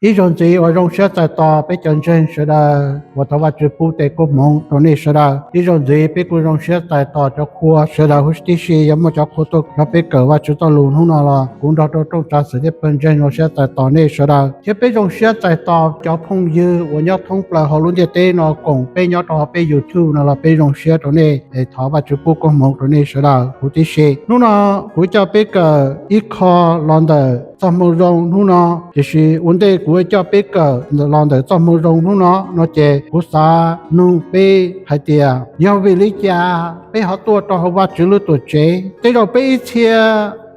Ib zaug ntxiv uas zoo siab txais tos peb cov ntseeg sawv daws uas thov Vajtswv pub tej koob hmoov rau nej sawv daws. Ib zaug ntxiv peb kuj zoo siab txais tos cov qhua sawv daws huv tib si, yog muaj cov qhua tuaj nrog peb kawm Vajtswv txoj lus hnub no los kuv nrog rau rooj tsav xwm thiab pawg ntseeg zoo siab txais tos nej sawv daws. Thiab peb zoo siab txais tos cov phooj ywg uas nyob thoob plaws hauv lub ntiaj teb no koom peb nyob rau hauv peb YouTube no los peb zoo siab rau nej es thov Vajtswv pub koob hmoov rau nej sawv daws huv tib si. Hnub no kuv coj peb kawm ib qho los ntawm txoj moo zoo hnub no, tiam sis ua ntej kuv coj peb kawm los ntawm txoj moo zoo hnub no no ces kuv xav nug peb hais tias yog vim li cas peb ho tuaj rau hauv Vajtswv lub tuam tsev? Tej zaum peb ib txhia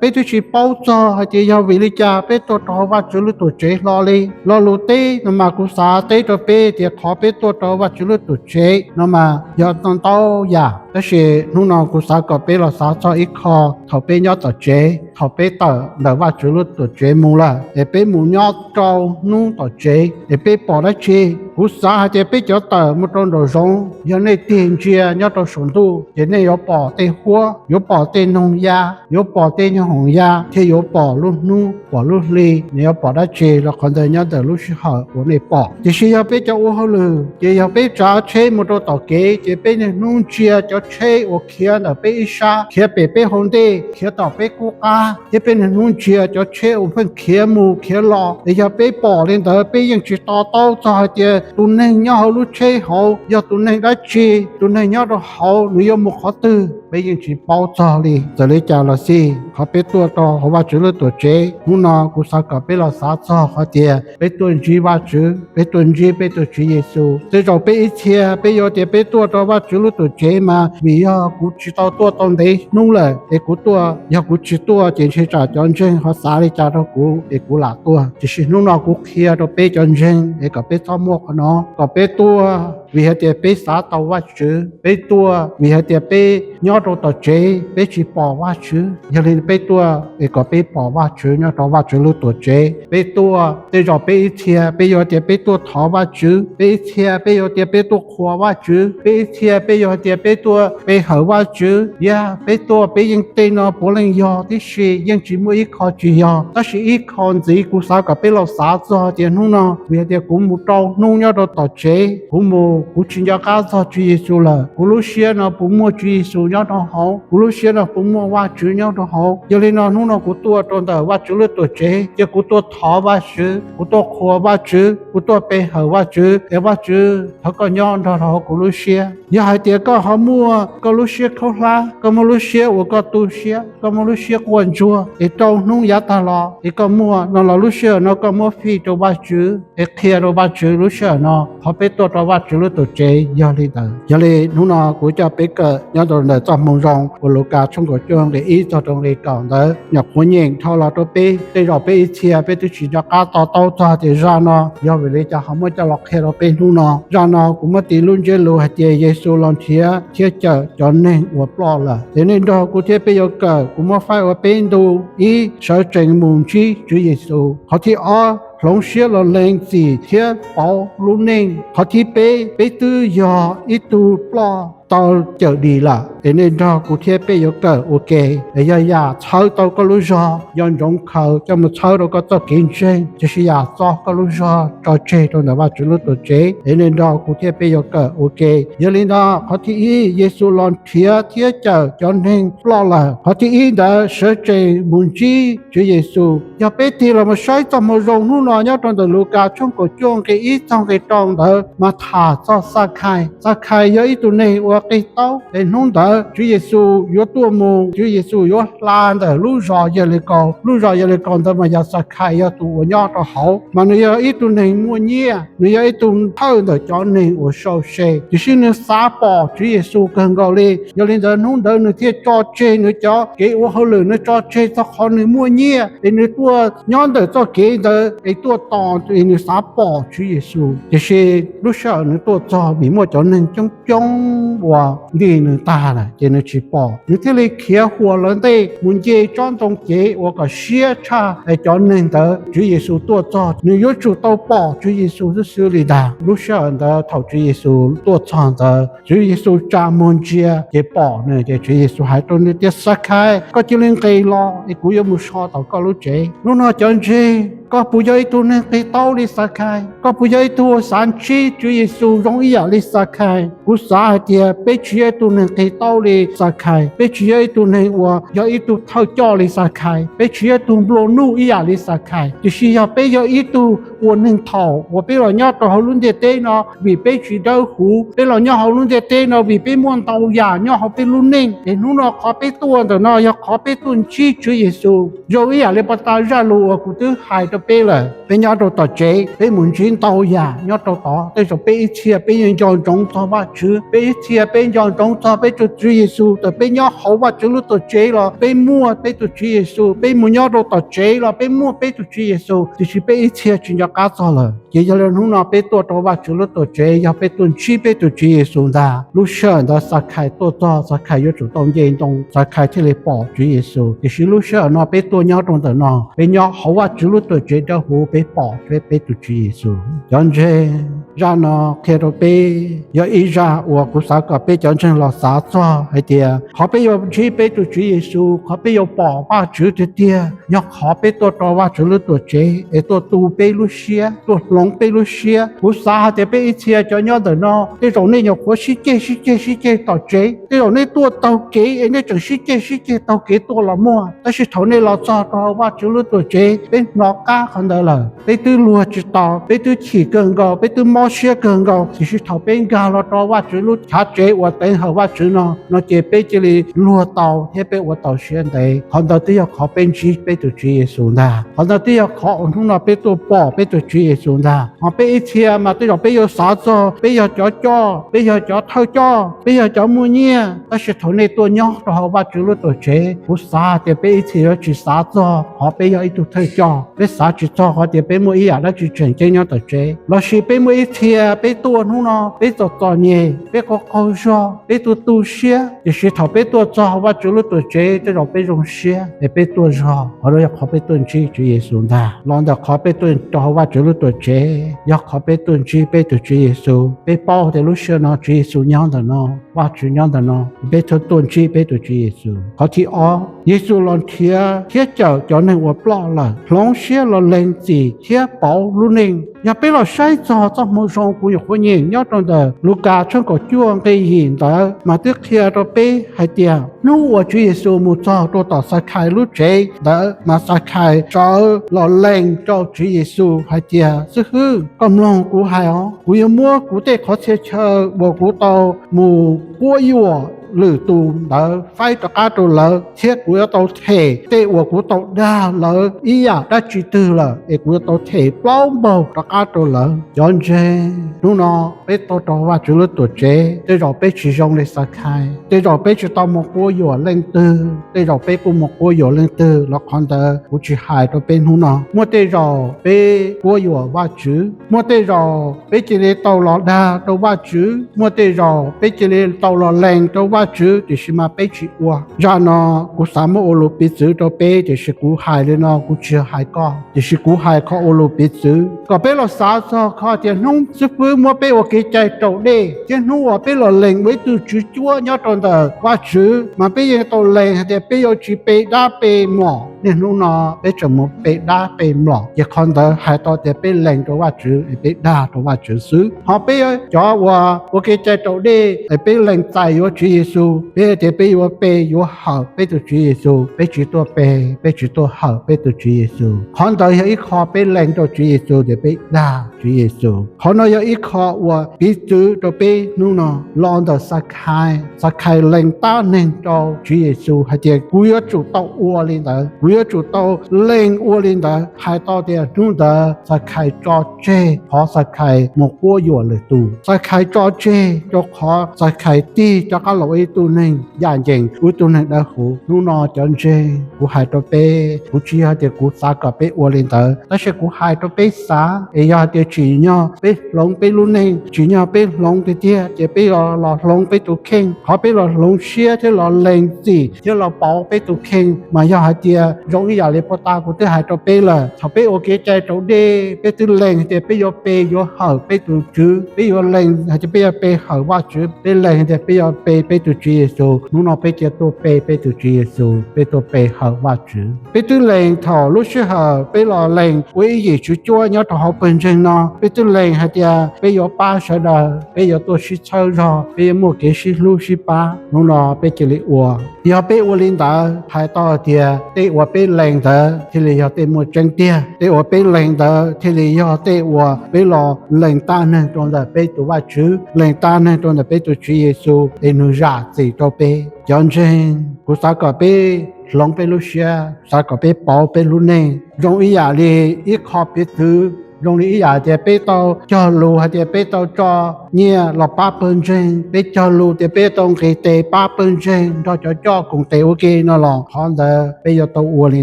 peb twb tsis paub txog hais tias yog vim li cas peb tuaj rau hauv Vajtswv lub tuam tsev hlo li. Lo lus teb no mas kuv xav teb rau peb tias qhov peb tuaj rau Vajtswv lub tuam tsev no mas yog ntau ntau yam, tab sis hnub no kuv xav kom peb los xav txog ib qho. Thaum peb nyob tom tsev, thaum peb tawm ntawm Vajtswv lub tuam tsev mus lawm es peb mus nyob rau hnub tom tsev es peb pom dab tsi? Kuv xav hais tias peb cov tawm mus rau nraum zoov, yog nej tig ntsia nyob rau saum ntuj ces nej yuav pom tej huab, yuav pom tej noog ya, yuav pom tej nyuag hoom ya, thiab yuav pom lub hnub pom lub hli, nws yuav pom dab tsi los qhov ntawd nyob ntawm lub sij hawm uas nej pom. Tiam sis yog peb cov ua hauj lwm ces yog peb tsav tsheb mus rau tom kev ces peb niaj hnub ntsia cov tsheb uas khiav ntawm peb ib sab, khiav pem peb hauv ntej, khiav tom peb qub qab, thiab peb niaj hnub ntsia cov tsheb uas pheej khiav mus khiav los. Es yog peb pom li ntawd peb yeej tsis to taub txog hais tias tus neeg nyob hauv lub tsheb hauv yog tus neeg dab tsi, tus neeg nyob rau hauv nws yuav mus qhov twg, peb yeej tsis paub txog li. Txawm li cas los xij, qhov peb tuaj rau hauv Vajtswv lub tuam tsev hnub no kuv xav kom peb los xav txog qhov tias peb tuaj ntsib Vajtswv, peb tuaj ntsib peb tus Tswv Yexus. Tej zaum peb ib txhia peb yuav tias peb tuaj rau Vajtswv lub tuam tsev mas vim yog kuv tsis tau tuaj tau ntev hnub lawm es kuv tuaj, yog kuv tsis tuaj ces ntshe tsam cov ntseeg ho xav li cas rau kuv es kuv lam tuaj. Tiam sis hnub no kuv qhia rau peb cov ntseeg es kom peb txhob muaj qhov no, kom peb tuaj vim hais tias peb xav tau Vajtswv, peb tuaj vim hais tias peb nyob rau tom tsev peb tsis pom Vajtswv, yog li peb tuaj es kom peb pom Vajtswv nyob rau Vajtswv lub tuam tsev. Peb tuaj tej zaum peb ib txhia peb yuav tias peb tuaj thov Vajtswv, peb ib txhia peb yuav tias peb tuaj qhuas Vajtswv, peb ib txhia peb yuav tias peb tuaj pe hawm Vajtswv. Yog peb tuaj peb yeej tej no puav leej yog tib si, yeej tsis muaj ib qho tsis yog. Tab sis ib qho ntxiv kuv xav kom peb los xav txog tias hnub no vim hais tias kuv mus rau hnub nyob rau tom tsev, kuv mus kuv tsis nco qab txog Tswv Yexus lawm, kuv lub siab no puas muaj Tswv Yexus nyob rau hauv? Kuv lub siab no puas muaj Vajtswv nyob rau hauv? Yog li no hnub no kuv tuaj rau ntawm Vajtswv lub tuam tsev ces kuv tuaj thov Vajtswv, kuv tuaj qhuas Vajtswv, kuv tuaj pe hawm Vajtswv es Vajtswv thov koj nyob nrog rau hauv kuv lub siab. Yog hais tias koj ho muaj koj lub siab khaub hlab, koj muaj lub siab uas koj tu siab, koj muaj lub siab quaj ntsuag es rau hnub yav tag los es koj muaj no los lub sij hawm no koj muab fij rau Vajtswv es qhia rau Vajtswv lub sij hawm no. Qhov peb tuaj rau Vajtswv lub tuam tsev yog li ntawd. Yog li hnub no kuv coj peb kawm nyob rau ntawm txoj moo zoo uas Lukas tshooj kaum cuaj nqe ib txog rau nqe kaum ntawd. Nyuam qhuav nyeem dhau los rau peb, tej zaum peb ib txhia peb twb tsis nco qab to taub txog tias zaj no yog vim li cas ho muab coj los qhia rau peb hnub no. Zaj no kuv muab tis lub ntsiab lus hais tias Yexus los nrhiav thiab cawm cov neeg uas ploj lawm. Es nej nrog kuv thiab peb yuav kawm, kuv muab faib ua peb ntu. Ib, sawv tsees mus ntsib Tswv Yexus. Qhov thib ob, hloov siab los lees txim thiab pauv lub neej. Qhov thib peb, peb twb yog ib tug ploj tau cawm dim lawm. Es nej nrog kuv thiab peb yuav kawm ua ke. Es yog yam txhawb tau koj lub zog, yog ntsoov khaws coj mus txhawb rau koj txoj kev ntseeg, tiam sis yam txo koj lub zog tso tseg rau ntawm Vajtswv lub tuam tsev. Es nej nrog kuv thiab peb yuav kawm ua ke. Yog li ntawd, qhov thib ib, Yexus los nrhiav thiab cawm cov neeg ploj lawm. Qhov thib ib ntawd, sawv tsees mus ntsib Tswv Yexus. Yog peb tig los mus saib txoj moo zoo hnub no nyob rau ntawm Lukas tshooj kaum cuaj nqe ib txog nqe rau ntawd mas tham txog Xakhais. Xakhais yog ib tug neeg uas qig taub, es hnub ntawd Tswv Yexus yuav tuaj mus, Tswv Yexus yuav hla ntawm lub zos Yeleekaus. Lub zos Yeleekaus ntawd mas yog Xakhais yog tus uas nyob rau hauv, mas nws yog ib tug neeg muaj nyiaj, nws yog ib tug thawj ntawm cov neeg uas sau se, tiam sis nws xav pom Tswv Yexus kawg nkaus li. Yog li ntawd hnub ntawd nws thiaj tso tseg nws cov kev ua hauj lwm, nws tso tseg txog qhov nws muaj nyiaj es nws tuaj nyob ntawm txoj kev ntawd es tuaj tos es nws xav pom Tswv Yexus. Tiam sis lub sij hawm nws tuaj txog vim muaj cov neeg coob coob uas ntim nws tag lawm ces nws tsis pom, nws thiaj li khiav huas lawv ntej mus nce tsob ntoo cev uas kom siab tshaj cov neeg ntawd. Tswv Yexus tuaj txog, nws yuav tsum tau pom Tswv Yexus xwb xwb li ntag. Lub sij hawm ntawd thaum Tswv Yexus tuaj txog ntawd, Tswv Yexus tsa muag ntsia ces pom nws, ces Tswv Yexus hais rau nws tias, Xakhais, koj cia li nqis los es kuv yuav mus so tom koj lub tsev. Hnub no cov ntseeg Koj puas yog ib tug neeg qig taub li Xakhais? Koj puas yog ib tug uas xav ntsib Tswv Yexus zoo ib yam li Xakhais? Kuv xav hais tias peb tsis yog ib tug neeg qig taub li Xakhais, peb tsis yog ib tug neeg uas yog ib tug thawj coj li Xakhais, peb tsis yog ib tug nplua nuj ib yam li Xakhais, tiam sis yog peb yog ib tug ua neeg thaum uas peb los nyob rau hauv lub ntiaj teb no vim peb tsis dawb huv, peb los nyob hauv lub ntiaj teb no vim peb muaj ntau yam nyob hauv peb lub neej. Es hnub no qhov peb tuaj ntawm no yog qhov peb tuaj ntsib Tswv Yexus. Zoo ib yam li pas tas zaj lus uas kuv twb hais rau peb lawm, peb nyob rau tom tsev peb mus ntsib ntau yam nyob rau tod. Tej zaum peb ib txhia peb yeej nco ntsoov txog Vajtswv, peb ib txhia peb nco ntsoov txog peb tus Tswv Yexus thaum peb nyob hauv Vajtswv lub tuam tsev los peb muaj peb tus Tswv Yexus, peb mus nyob rau tom tsev los peb muaj peb tus Tswv Yexus, tiam sis peb ib txhia tsis nco qab txog lawm. Ces yog li hnub no peb tuaj rau Vajtswv lub tuam tsev yog peb tuaj ntsib peb tus Tswv Yexus ntag. Lub sij hawm ntawd Xakhais tuaj txog, Xakhais yuav tsum tau nce ntoo Xakhais thiaj li pom Tswv Yexus, tiam sis lub sij hawm no peb tuaj nyob rau ntawm no, peb nyob hauv Vajtswv lub tuam tsev dawb huv peb pom peb tus Tswv Yexus. Cov ntseeg, zaj no qhia rau peb yog ib zaj uas kuv xav kom peb cov ntseeg los xav txog hais tias qhov peb yuav ntsib peb tus Tswv Yexus, qhov peb yuav pom Vajtswv tiag tiag yog qhov peb tuaj rau Vajtswv lub tuam tsev es tuaj tu peb lub siab, tuaj hloov peb lub siab. Kuv xav hais tias peb ib txhia cov nyob ntawm no tej zaum nej nyuam qhuav sib ceg sib ceg sib ceg tom tsev, tej zaum nej tuaj taug kev es nej tseem sib ceg sib ceg taug kev tuaj los muaj, tab sis thaum nej los txog rau hauv Vajtswv lub tuam tsev peb hnov qab qhov ntawd lawm, peb twb luag tsis tau, peb twb chim kawg nkaus, peb twb mob siab kawg nkaus, tiam sis thaum peb nkag los rau Vajtswv lub chav tsev uas teev hawm Vajtswv no no ces peb cia li luag tau thiab peb ua tau siab ntev. Qhov ntawd twb yog qhov peb ntsib peb tus Tswv Yexus ntag. Qhov ntawd twb yog qhov uas hnub no peb tuaj pom peb tus Tswv Yexus ntag. Ho peb ib txhia mas tej zaum peb yuav xav txog peb yog cov coj, peb yog cov thawj coj, peb yog cov muaj nyiaj, tab sis thaum nej tuaj nyob rau hauv Vajtswv lub tuam tsev, kuv xav tias peb ib txhia yuav tsis xav txog qhov peb yog ib tug thawj coj, peb xav tsis txog qhov tias peb muaj ib yam dab tsi tseem ceeb nyob tom tsev, lossis peb muaj ib txhia peb tuaj hnub no peb txom txom nyem, peb qaug qaug zog, peb tu tu siab, tiam sis thaum peb tuaj txog hauv Vajtswv lub tuam tsev tej zaum peb zoo siab es peb tuaj zog. Qhov no yog qhov peb tuaj ntsib Tswv Yexus ntag. Los ntawm qhov peb tuaj rau hauv Vajtswv lub tuam tsev yog qhov peb tuaj ntsib peb tus Tswv Yexus. Peb paub tias lub sij hawm no Tswv Yexus nyob ntawm no, Vajtswv nyob ntawm no, peb thiaj tuaj ntsib peb tus Tswv Yexus. Qhov thib ob, Yexus los nrhiav thiab cawm cov neeg uas ploj lawm, hloov siab los lees txim thiab pauv lub neej. Yog peb los saib txog txoj moo zoo kuv nyuam qhuav nyeem nyob rau ntawm Lukas tshooj kaum cuaj nqe yim ntawd mas twb qhia rau peb hais tias hnub uas Tswv Yexus mus txog rau tom Xakhais lub tsev ntawd mas Xakhais sawv los lees rau Tswv Yexus hais tias, Xib hwb, koj mloog kuv hais os, kuv yuav muab kuv tej qhov txhia chaw uas kuv tau mus quab yuam lwm tus ntawd faib rov qab rau lawv, thiab kuv yuav tau them tej uas kuv tau dag lawv ib yam dab tsi twg lawm es kuv yuav tau them plaub npaug rov qab rau lawv. Cov ntseeg, hnub no peb tuaj rau Vajtswv lub tuam tsev, tej zaum peb tsis zoo li Xakhais, tej zaum peb tsis tau mus quab yuam leej twg, tej zaum peb kuj mus quab yuam leej twg los qhov ntawd kuv tsis hais rau peb hnub no. Muaj tej zaum peb quab yuam Vajtswv, muaj tej zaum peb cia li tau los dag rau Vajtswv, muaj tej zaum peb cia li tau los lees rau Vajtswv tiam sis mas peb tsis ua. Zaj no kuv xav muab ua lus piv txwv rau peb, tiam sis kuv hais li no kuv tsis hais koj, tiam sis kuv hais qhov ua lus piv txwv kom peb los xav txog qhov tias hnub xib fwb muab peb ua kev cai raus dej thiab hnub uas peb los lees ua ib tug tswv cuab nyob rau ntawm Vajtswv mas peb yeej tau lees hais tias peb yuav tsis pe dab pe mlom. Niaj hnub no peb tseem mus pe dab pe mlom, ces qhov ntawd hais tau tias peb lees rau Vajtswv es peb dag rau Vajtswv xwb. Ho peb cov uas ua kev cai raus dej es peb lees txais yuav Tswv Yexus, peb hais tias peb yuav pe yuav hawm peb tus Tswv Yexus, peb tsis tuaj pe, peb tsis tuaj hawm peb tus Tswv Yexus. Qhov ntawd yog ib qho peb lees rau Tswv Yexus tias peb dag Tswv Yexus. Qhov no yog ib qho uas piv txwv rau peb hnub no los ntawm Xakhais. Xakhais lees tab neeg rau Tswv Yexus hais tias kuv yuav tsum tau ua li ntawd, kuv yuav tsum tau lees ua li ntawd. Hais tau tias hnub ntawd Xakhais tso tseg qhov Xakhais mus quab yuam lwm tus. Xakhais tso tseg rau qhov Xakhais tig rov qab los ua ib tug neeg ncaj ncees, ua ib tug neeg dawb huv. Hnub no cov ntseeg, kuv hais rau peb, kuv tsis yog tias kuv xav kom peb ua li ntawd, tab sis kuv hais rau peb xav es yog hais tias tsim nyog peb hloov peb lub neej, tsim nyog peb hloov tiag tiag ces peb los hloov peb tus kheej. Qhov peb los hloov siab thiab los lees txim thiab los pauv peb tus kheej mas yog hais tias zoo ib yam li puag ta kuv twb hais rau peb lawm, thaum peb ua kev cai raus dej, peb twb lees hais tias peb yuav pe yuav hawm peb tus Tswv, peb yuav lees hais tias peb yuav pe hawm Vajtswv, peb lees hais tias peb yuav pe peb tus Tswv Yexus. Hnub no peb cia tuaj pe peb tus Tswv Yexus, peb tuaj pe hawm Vajtswv. Peb twb lees thaum lub sij hawm peb los lees ua ib yim tswv cuab nyob rau hauv pawg ntseeg no, peb twb lees hais tias peb yuav pab sawv daws, peb yuav tuaj sib txhawb zog, peb yuav muaj kev sib hlub sib pab. Hnub no peb cia li ua. Yog peb ua li ntawd, hais tau hais tias tej uas peb lees ntawd thiaj li yog tej muaj tseeb tiag. Tej uas peb lees ntawd thiaj li yog tej uas peb los lees tag neeg rau ntawm peb tus Vajtswv, lees tag neeg rau ntawm peb tus Tswv Yexus es nws zam txim rau peb. Cov ntseeg, kuv xav kom peb hloov peb lub siab, xav kom peb pauv peb lub neej zoo ib yam li ib qho piv txwv, zoo li ib yam tias peb tau cog lus hais tias peb tau tso nyiaj los pab pawg ntseeg, peb cog lus tias peb tau nqis tes pab pawg ntseeg nrog cov coj koom tes ua ke no los qhov ntawd peb yuav tau ua li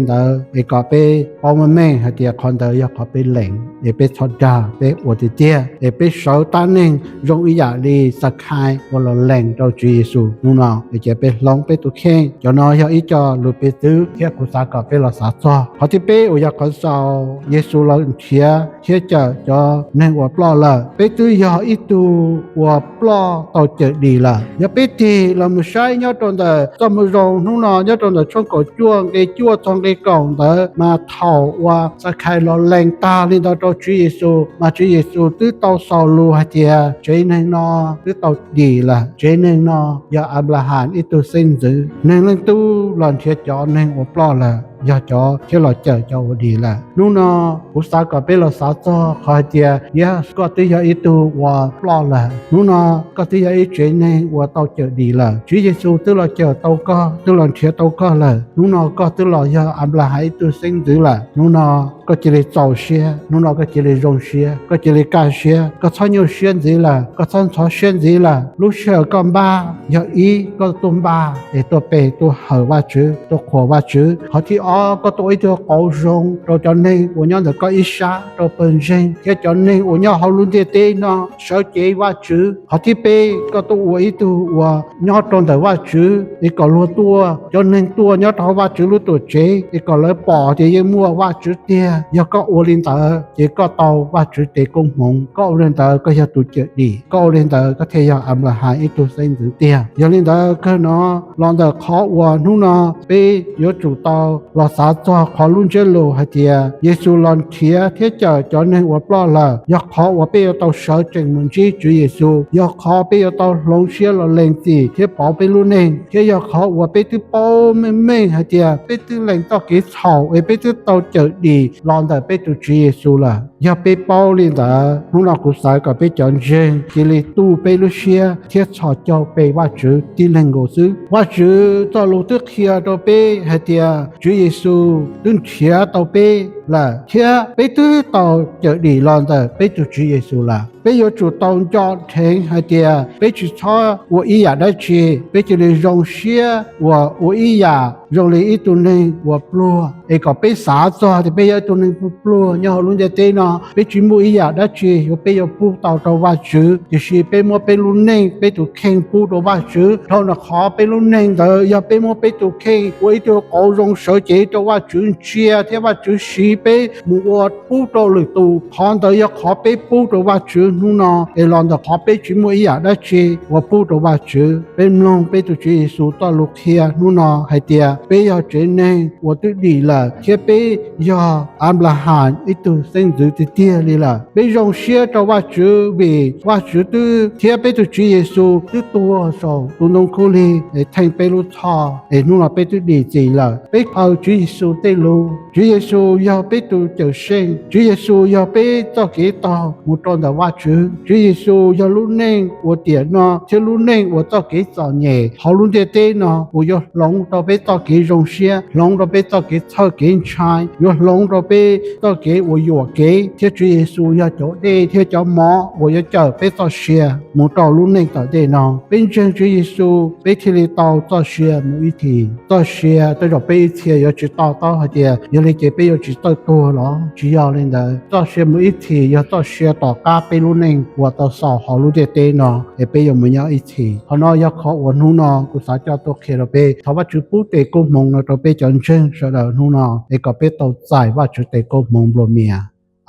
ntawd es kom peb paub meej meej hais tias qhov ntawd yog qhov peb lees, es peb txhob dag, peb ua tiag tiag es peb sawv tab neeg zoo ib yam li Xakhais uas los lees rau Tswv Yexus hnub no. Es cia peb hloov peb tus kheej. Cov no yog ib co lus piv txwv thiab kuv xav kom peb los xav txog. Qhov thib peb uas yog qhov xaus, Yexus los nrhiav thiab cawm cov neeg uas ploj lawm. Peb twb yog ib tug uas ploj tau cawm dim lawm. Yog peb tig los mus saib nyob rau ntawm txoj moo zoo hnub no, nyob rau ntawm tshooj kaum cuaj nqe cuaj txog nqe kaum ntawd, mas thaum uas Xakhais los lees tag li ntawd rau Tswv Yexus, mas Tswv Yexus twb tau xaus lus hais tias tsev neeg no twb tau dim lawm, tsev neeg no yog Anplahas ib tug xeeb ntxwv. Neeg Leej Tub los nrhiav cov neeg uas ploj lawm, yog cov thiab los cawm cov uas dim lawm. Hnub no kuv xav kom peb los xav txog qhov hais tias, yog koj twb yog ib tug uas ploj lawm, hnub no koj twb yog ib tsev neeg uas tau cawm dim lawm. Tswv Yexus twb los cawm tau koj, twb los nrhiav tau koj lawm. Hnub no koj twb los yog Anplahas ib tug xeeb ntxwv lawm. Hnub no koj cia li txaus siab, hnub no koj cia li zoo siab, koj cia li kaj siab, koj txhob nyuaj siab ntxiv lawm, koj txhob ntxhov siab ntxiv lawm. Lub sij hawm koj npaj yog ib, koj tuaj npaj es tuaj pe tuaj hawm Vajtswv, tuaj qhuas Vajtswv. Qhov thib ob, koj tuaj ua ib tug qauv zoo rau cov neeg uas nyob ntawm koj ib sab, rau pawg ntseeg thiab cov neeg uas nyob hauv lub ntiaj teb no sawv cev Vajtswv. Qhov thib peb, koj tuaj ua ib tug uas nyob rau ntawm Vajtswv es kom luag tuaj, cov neeg tuaj nyob rau hauv Vajtswv lub tuam tsev es kom lawv pom tias yeej muaj Vajtswv tiag. Yog koj ua li ntawd ces koj tau Vajtswv tes koob hmoov. Koj ua li ntawd koj yog tus cawm dim. Koj ua li ntawd koj thiaj yog Anplahas ib tug xeeb ntxwv tiag. Yog li ntawd kawg no, los ntawm qhov uas hnub no peb yuav tsum tau los xav txog qhov lub ntsiab lus hais tias Yexus los nrhiav thiab cawm cov neeg uas ploj lawm, yog qhov uas peb yuav tau sawv tsees mus ntsib Tswv Yexus, yog qhov peb yuav tau hloov siab los lees txim thiab pauv peb lub neej, thiab yog qhov uas peb twb paub meej meej hais tias peb twb lees txoj kev txhaum es peb twb tau cawm dim los ntawm peb tus Tswv Yexus lawm. Yog peb paub li ntawd, hnub no kuv xav kom peb cov ntseeg cia li tu peb lub siab thiab txhos caug pe Vajtswv tib leeg nkaus xwb. Vajtswv txoj lus twb qhia rau peb hais tias Tswv Yexus twb nrhiav tau peb lawm thiab peb twb tau cawm dim los ntawm peb tus Tswv Yexus lawm. Peb yuav tsum tau nco dheev hais tias peb tsis txhob ua ib yam dab tsi, peb cia li zoo siab uas ua ib yam zoo li ib tug neeg uas pluag, es kom peb xav txog tias peb yog ib tug neeg pluag pluag nyob hauv lub ntiaj teb no, peb tsis muaj ib yam dab tsi uas peb yuav pub tau rau Vajtswv, tiam sis peb muab peb lub neej, peb tus kheej pub rau Vajtswv. Dhau ntawm qhov peb lub neej ntawd yog peb muab peb tus kheej ua ib tug qauv zoo sawv cev rau Vajtswv ntsia thiab Vajtswv siv peb mus ua pub rau lwm tus, qhov ntawd yog qhov peb pub rau Vajtswv hnub no. Es los ntawm qhov peb tsis muaj ib yam dab tsi uas pub rau Vajtswv, peb mloog peb tus Tswv Yexus txoj lus qhia hnub no hais tias peb yog tsev neeg uas twb dim lawm thiab peb yog Anplahas ib tug xeeb ntxwv tiag tiag li lawm. Peb zoo siab rau Vajtswv vim Vajtswv twb thiab peb tus Tswv Yexus twb tuag saum tus ntoo khaub lig es theej peb lub txhoj, es hnub no peb twb dim txim lawm. Peb khaws Tswv Yexus tej lus, Tswv Yexus yog peb tus Cawmseej, Tswv Yexus yog peb txoj kev taug mus rau ntawm Vajtswv. Tswv Yexus yog lub neej uas tiam no thiab lub neej uas txoj kev txom nyem hauv lub ntiaj teb no uas yuav hloov rau peb txoj kev zoo siab, hloov rau peb txoj kev txhawj kev ntshai, yuav hloov rau peb txoj kev uas yuam kev, thiab Tswv Yexus yog cov dej thiab cov mov uas yuav cawm peb txoj sia mus rau lub neej tom ntej no. Peb ntseeg Tswv Yexus, peb thiaj li tau txoj sia mus ib txhis. Txoj sia tej zaum peb ib txhia yuav tsis to taub hais tias yog li ces peb yuav tsis tau tuag los? Tsis yog li ntawd. Txoj sia mus ib txhis yog txoj sia tom qab peb lub neej uas tau xaus hauv lub ntiaj teb no es peb yuav mus nyob ib txhis. Qhov no yog qhov uas hnub no kuv xav coj tuaj qhia rau peb. Thov Vajtswv pub tes koob hmoov no rau peb cov ntseeg sawv daws hnub no es kom peb tau txais Vajtswv tes koob hmoov nplua mias.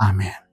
Amees.